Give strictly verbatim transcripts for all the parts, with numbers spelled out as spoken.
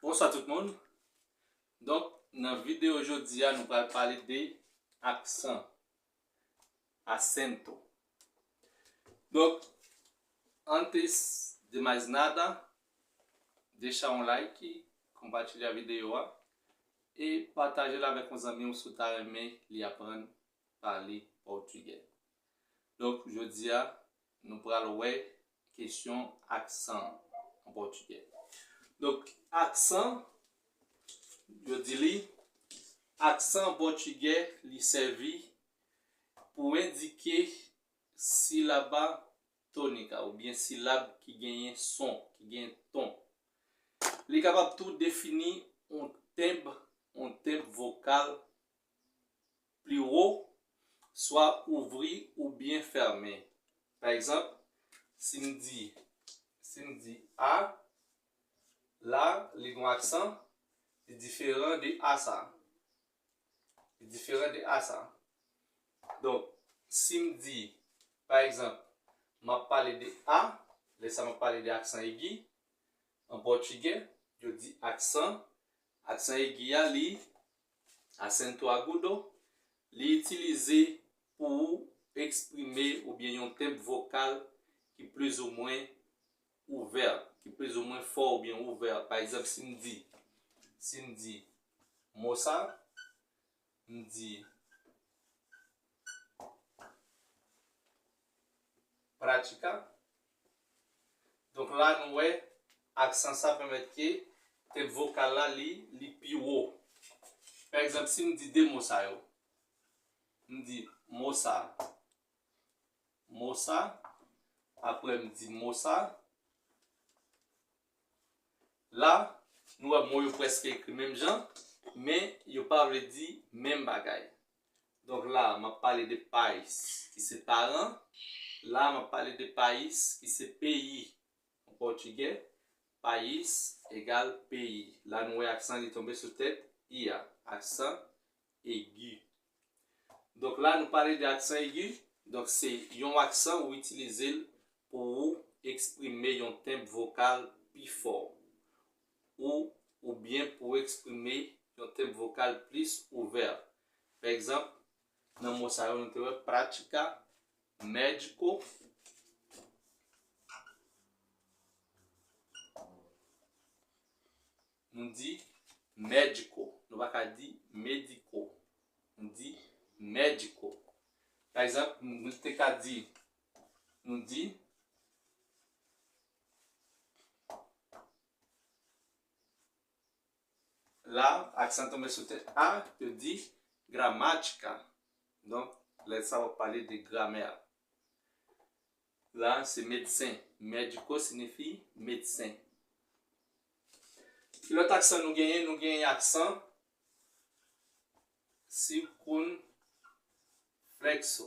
Bonswa tout moun. Donk, nan videyo jodi a, nou pral pale de aksan, acento. Donk, antes de mais nada, deixa um like, konpatilya videyo a e pataje l avèk yon zanmi w si w ta renmen li aprann pale pòtigè. Donk, jodi a, nou pral wè kesyon aksan an pòtigè. Donk, aksan, yo di li, aksan an pòtigè, li sèvi pou endike silaba tônica, oubyen silab ki genyen son, ki genyen ton. Li kapab tou defini yon tenb, yon tenb vokal pli wo, swa ouvri oubyen fèmen. Pa egzanp, si m di, si m di a, la, li gen yon aksan, li diferan de a sa. Li diferan de a sa. Donk, si m di, pa egzanp, m ap pale de a, lè sa m ap pale de aksan egi, an pòtigè, yo di aksan, aksan egi a, li, acento agudo, li itilize pou eksprime oubyen yon tenb vokal ki plizoumwen ouvè, ki plizoumwen fò oubyen ouvè. Pa egzanp, si m di, si m di mo sa, m di pratika. Donk la, nou wè, aksan sa pèmèt ke tenb vokal la, li, li pi wo. Pa egzanp, si m di de mo sa yo, m di mo sa, mo sa, apre m di mo sa, la, nou wè mo yo prèske ekri menm jan, men yo pa vle di menm bagay. Donk la, m ap pale de pais, ki se paran. La, m ap pale de país, ki se peyi. An pòtigè, país egal peyi. La, nou wè aksan li tonbe sou tèt i a. Aksan egi. Donk la, nou pale de aksan egi. Donk, se yon aksan ou itilize l pou ou eksprime yon tenb vokal pi fò. Ou, oubyen pou eksprime yon tenb vokal plis ouvè. Pa egzanp, nan mo sa yo, nou te wè pratika, médico. Nou di médico. Nou pa ka di médico. Nou di médico. Pa egzanp, nou te ka di, nou di, la, aksan tonbe sou tèt a, yo di gramática. Donk, lè sa w ap pale de gramè. La, se medsen. Médico siyifi medsen. Ki lòt aksan nou genyen? Nou genyen aksan circunflexo.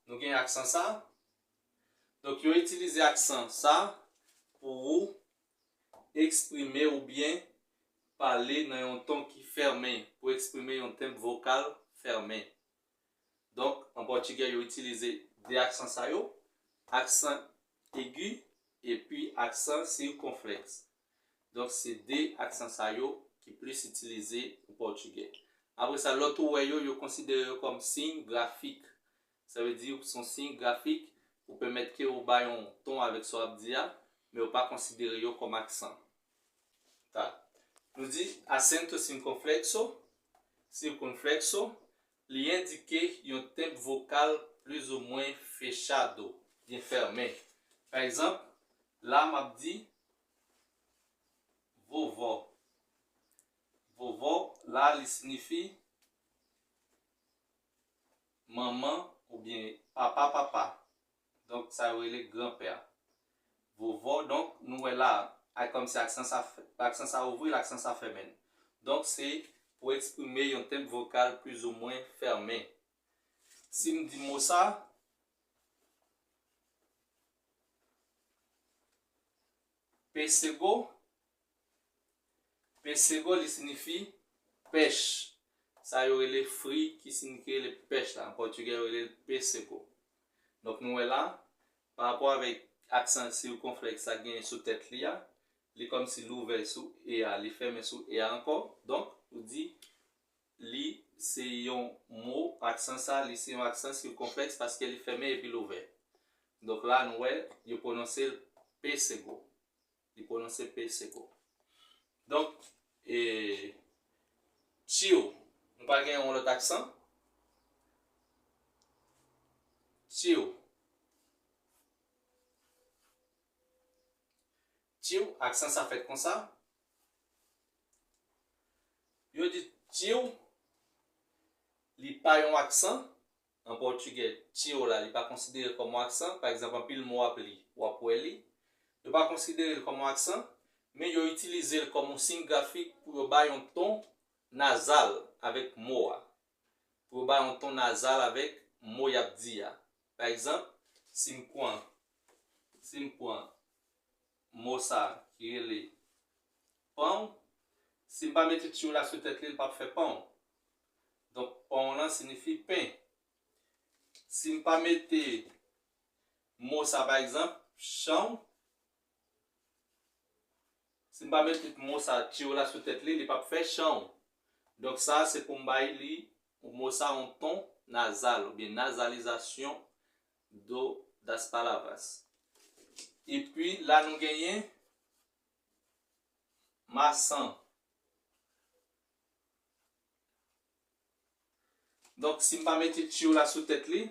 Nou gen aksan sa. Donk, yo itilize aksan sa pou ou eksprime oubyen pale nan yon ton ki fèmen, pou eksprime yon tenb vokal fèmen. Donk, an pòtigè, yo itilize de aksan sa yo, aksan egi epi aksan sikonflèks. Donk, se de aksan sa yo ki plis itilize an pòtigè. Apre sa, lòt ou wè yo, yo konsidere yo kòm siy grafik. Sa vle di, se yon siy grafik pou pèmèt ke ou bay yon ton avèk sa w ap di a, men yo pa konsidere yo kòm aksan. Ta. Nou di acento circunflexo, circunflexo, li endike yon tenb vokal plizoumwen fechado, byen fèmen. Pa egzanp, la m ap di vovó. Vovó, la, li siyifi manman oubyen papa, papa. Donk, sa yo rele granpè. Vovó, donk, nou wè la, a, kòmsi aksan sa fè-, aksan sa ouvri l, aksan sa fèmen l. Donk, se pou eksprime yon tenb vokal plizoumwen fèmen. Si m di mo sa, pesego, pesego, li siyifi pèch. Sa yo rele fwi ki siyifi rele pèch la. An pòtigè, yo rele l pesego. Donk, nou wè la, pa rapò avèk aksan sikonflèks sa genyen sou tèt li a, li kòmsi l ouvè sou e a, li fèmen sou e a ankò. Donk, ou di, li se yon mo, aksan sa, li se yon aksan sikonflèks paske li fèmen epi l ouvè. Donk la, nou wè, yo pwononse l P sego. Li pwononse P sego. Donk, e, tchiw. Nou pa gen yon lòt aksan? Tchiw. Tchiw, aksan sa fèt konsa. Yo di tchiw, li pa yon aksan. An pòtigè, tchiw la, li pa konsidere kòm yon aksan. Pa egzanp, anpil mo w ap li, w ap wè li. Yo pa konsidere l kòm yon aksan, men yo itilize l kòm yon siy grafik pou yo bay yon ton nazal avèk mo a. Pou yo bay yon ton nazal avèk mo y ap di a. Pa egzanp, si m pran, si m pran mo sa ki rele panw, si m pa mete tchiw la sou tèt li, li p ap fè panw. Donk, panw lan siyifi pen. Si m pa mete mo sa, pa egzanp, chanw, si m pa mete mo sa, tchiw la sou tèt li, li p ap fè chanw. Donk, sa se pou m bay li, mo sa, yon ton nazal, oubyen nazalizasyon do, das palavras. Epi, la nou genyen masan. Donk, si m pa mete tchiw la sou tèt li,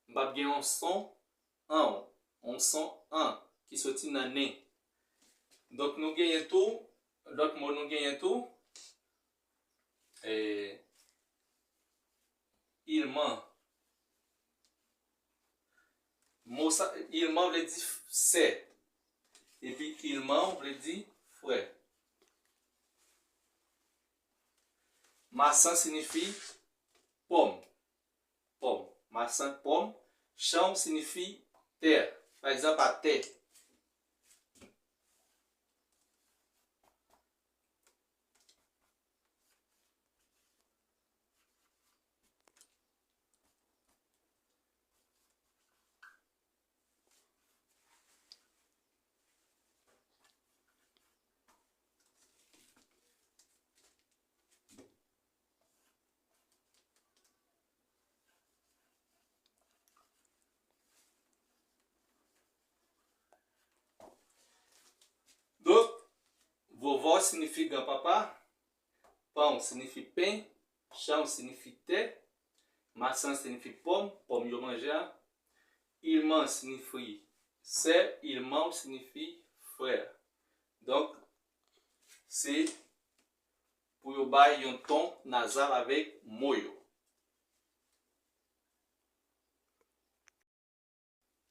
m p ap gen yon son an, yon son an ki soti nan nen. Donk, nou genyen tou, lòt mo nou genyen tou, e, ilman. Mo sa, ilman vle di sè. Epi ilman vle di frè. Masan siyifi pòm. Pòm. Masan, pòm. Chanw siyifi tè. Pa egzanp, atè. Donk, vovò siyifi granpapa, panw siyifi pen, chanw siyifi tè, masan siyifi pòm, pòm yo manje a, ilman siyifi sè, ilmanw siyifi frè. Donk, se pou yo bay yon ton nazal avèk mo yo.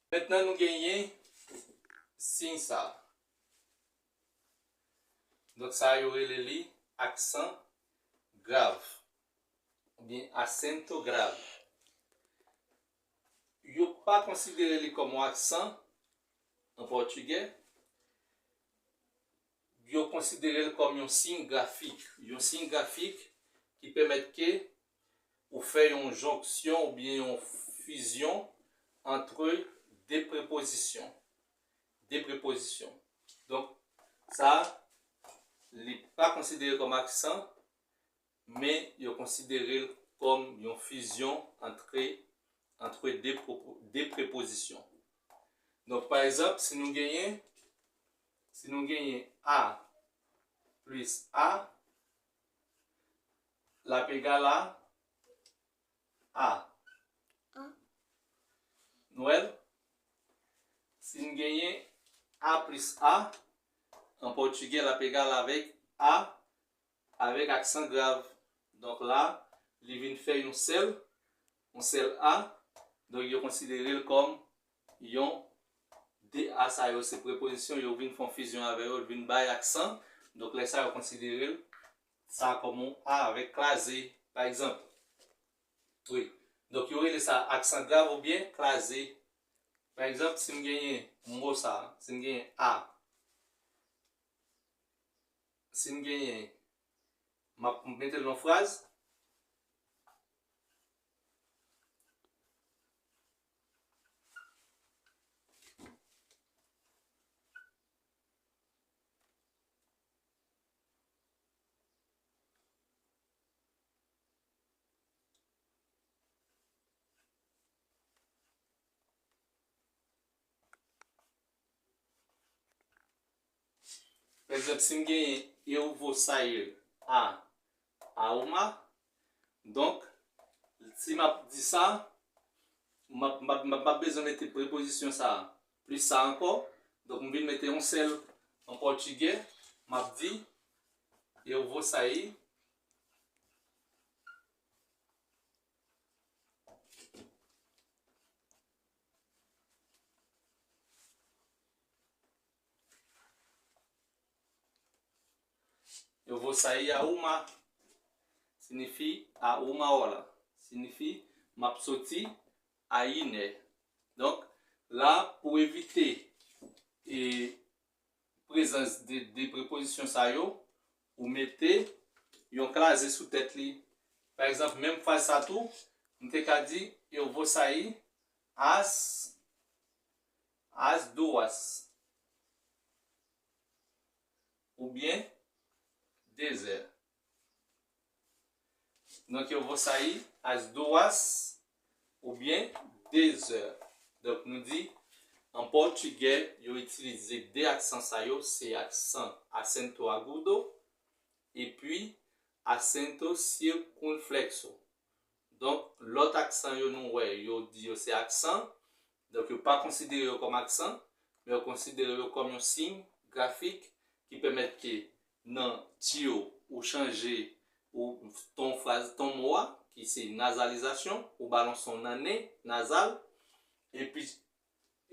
Mentnan nou genyen siy sa. Donk sa yo rele li aksan grav oubyen asento grave. Yo pa konsidere li kòm yon aksan an pòtigè. Yo konsidere l kòm yon siy grafik. Yon siy grafik ki pèmèt ke ou fè yon jonksyon oubyen yon fizyon antre de prepozisyon. De prepozisyon. Donk, sa, li pa konsidere kòm aksan, men yo konsidere l kòm yon fizyon antre, antre de pwopo-, de prepozisyon. Donk, pa egzanp, si nou genyen, si nou genyen a plis a, l ap egal a a. Nou wè l? Si n genyen a plis a, an pòtigè, l ap egal avèk a avèk aksan grav. Donk la, li vin fè yon sèl, yon sèl a. Donk yo konsidere l kòm yon, de a sa yo se prepozisyon, yo vin fè yon fizyon avè yo, l vin bay aksan. Donk lè sa yo konsidere l, sa kòm yon a avèk kraze, pa egzanp. Wi. Donk yo rele sa aksan grav oubyen kraze. Pa egzanp, si m genyen mo sa, si m genyen a, si m genyen, m ap mete l nan fraz. Egzanp, si m genyen eu vou sair a, a uma, donk, si m ap di sa, m ap, m ap, m ap, m ap bezwen mete prepozisyon sa a, plis sa a ankò. Donk, m vin mete yon sèl an pòtigè, m ap di, eu vou sair, eu vou sair a uma, siyifi a uma hora, siyifi m ap soti a inè. Donk, la, pou evite e prezans de, de prepozisyon sa yo, ou mete yon kraze sou tèt li. Pa egzanp, menm fraz sa tou, m te ka di, eu vou sair às, às duas. Oubyen dezè. Donk, eu vou sair às duas oubyen dezè. Donk, nou di, an pòtigè, yo itilize de aksan sa yo, se aksan acento agudo epi acento circunflexo. Donk, lòt aksan yo nou wè, yo di yo se aksan. Donk, yo pa konsidere yo kòm aksan, men yo konsidere yo kòm yon siy grafik ki pèmèt ke nan tio ou chanje ou ton fraz, ton mo a, ki se nazalizasyon, ou ba l yon son nan nen, nazal, epi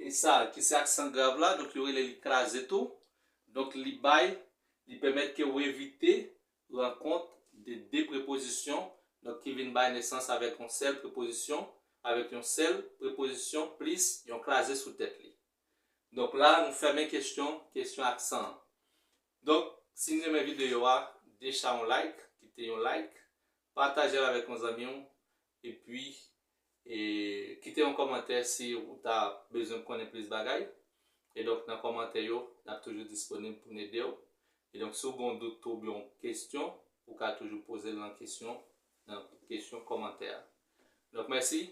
e sa, ki se aksan grav la, donk yo rele li kraze tou. Donk, li bay, li pèmèt ke ou evite rankont de de prepozisyon, donk ki vin bay nesans avèk yon sèl prepozisyon, avèk yon sèl prepozisyon plis yon kraze sou tèt li. Donk la, nou fèmen kesyon, kesyon aksan an. Donk, si n renmen videyo a, deja yon like, kite yon like, pataje l avèk yon zanmi w, epi e, kite yon kòmantè si ou ta bezwen konnen plis bagay. E donk, nan kòmantè yo, n ap toujou disponib pou n ede w. E donk, si w gen yon dout oubyen yon kesyon, ou ka toujou poze l nan kesyon, nan kesyon kòmantè a. Donk, mèsi.